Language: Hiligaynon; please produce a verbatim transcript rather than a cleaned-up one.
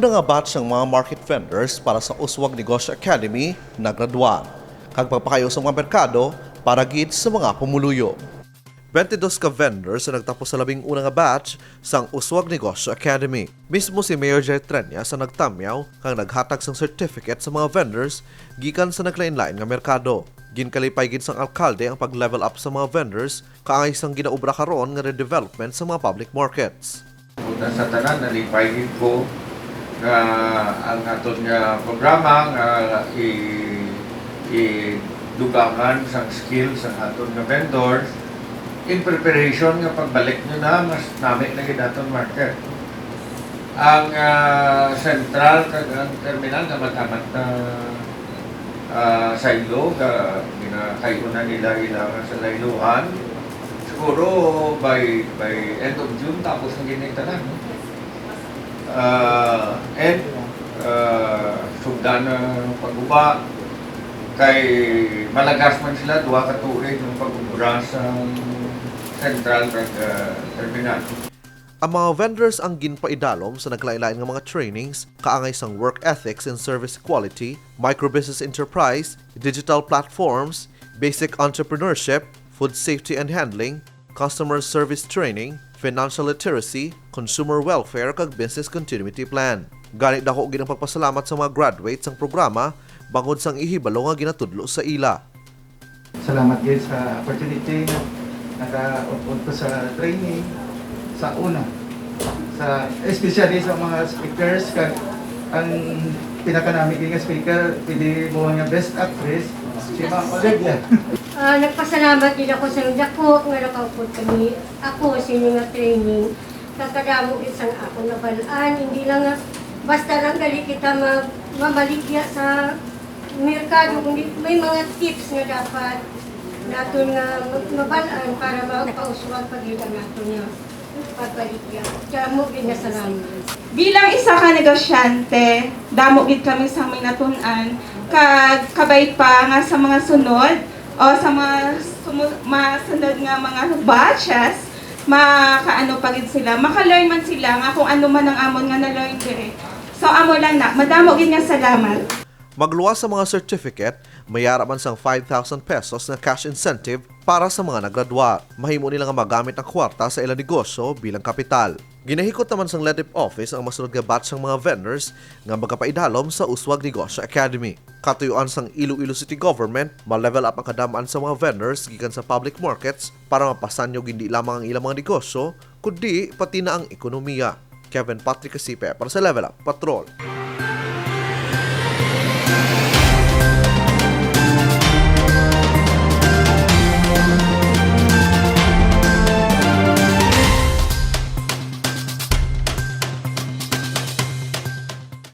Una nga batch sang mga market vendors para sa Uswag Negosyo Academy nagradwar, kag pagpakayo sa mga merkado para gid sa mga pumuluyo. Twenty-dos ka vendors ang nagtapos sa labing una nga batch sang Uswag Negosyo Academy. Mismo si Mayor Jerry Treñas ang nagtamyaw kag naghatag sang certificate sa mga vendors gikan sa naglain-lain nga merkado. Ginkalipay gid sang alkalde ang pag-level up sa mga vendors kaangay sang ginaobra karon nga redevelopment sa mga public markets. Una sa tanan, nalipay gid ko nga ang aton nga programa nga i-, idugangan sang skill sang aton nga vendors in preparation nga pagbalik nyo na mas nami na gid aton market. Ang, ah, sentral kag ang terminal nga matamat na, ah, saylo, ga-, ginakay-una nila ila nga sa layluhan. Siguro by, by end of June, tapos na gid ni tanan, no? Ah, and, ah, sugdan na pagguba, kay malagas man sila, duha ka tuig ang pag-ubra sa central kag, ah, terminal. Ang mga vendors ang ginpaidalom sa naglain-lain nga mga trainings kaangay sang work ethics and service quality, microbusiness enterprise, digital platforms, basic entrepreneurship, food safety and handling, customer service training, financial literacy, consumer welfare, kag business continuity plan. Gani, dako gid ang pagpasalamat sa mga graduates sang programa bangod sang ihibalo nga ginatudlo sa ila. Salamat gid sa opportunity nga nakaupod ko sa training sa una, sa, especially sa mga speakers, kag ang pinakanami gid nga speaker, pwede mo nga best actress, si Ma'am Olivia. Ah, nagpasalamat gid ako sa dako nga nakaupod kami, ako sa inyo nga training. Kag kadamo gid sang akon nabal-an, hindi lang nga basta lang gali kita ma-, mamaligya sa merkado, kundi may mga tips nga dapat naton nga ma-, mabal-an para mapauswag pa gid ang aton nga pagbaligya. Damo gid nga salamat. Bilang isa ka negosyante, damo gid kami sang may natun-an, kag kabay pa nga sa mga sunod o sa mga sumu-, masunod nga mga batches, makaano pa gid sila, maka-learn man sila nga kung ano man ang amon nga na-learn diri. So, amo lang na. Madamo gid nga salamat. Magluwas sa mga certificate, may ara man sang five thousand pesos nga cash incentive para sa mga nagradwa. Mahimo nila nga magamit ang kwarta sa ilang negosyo bilang kapital. Ginahikot naman sang LEDIP office ang masunod nga batch sang mga vendors nga magapaidalom sa Uswag Negosyo Academy. Katuyuan sang Iloilo City Government, ma-level up ang kadam-an sa mga vendors gikan sa public markets para mapasanyo hindi lamang ang ilang mga negosyo, kundi pati na ang ekonomiya. Kevin Patrick Casipe para sa Level Up Patrol.